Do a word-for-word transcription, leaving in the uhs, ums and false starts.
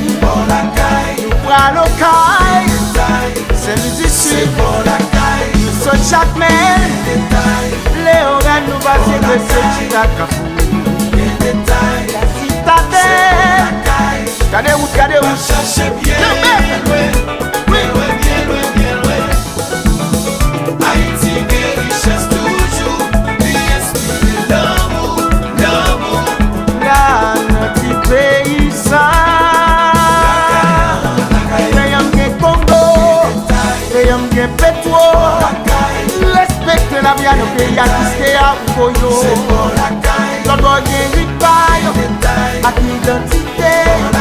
Nou pral Okay, Senlwi di Sid, nou sot Jakmèl, Leyorèn, nou pase Gresye jiska Kafou. Sitadèl, gade wout, gade wout. Kanpe! Wi. Ayiti gen richès toujou, li enspire lanmou, lanmou. La nan ti peyi sa, peyi an gen Kongo, peyi an gen petwo. Respekte lavi a nan peyi a, diske a pou yo. Lòt bò gen rit pa yo, ak idantite.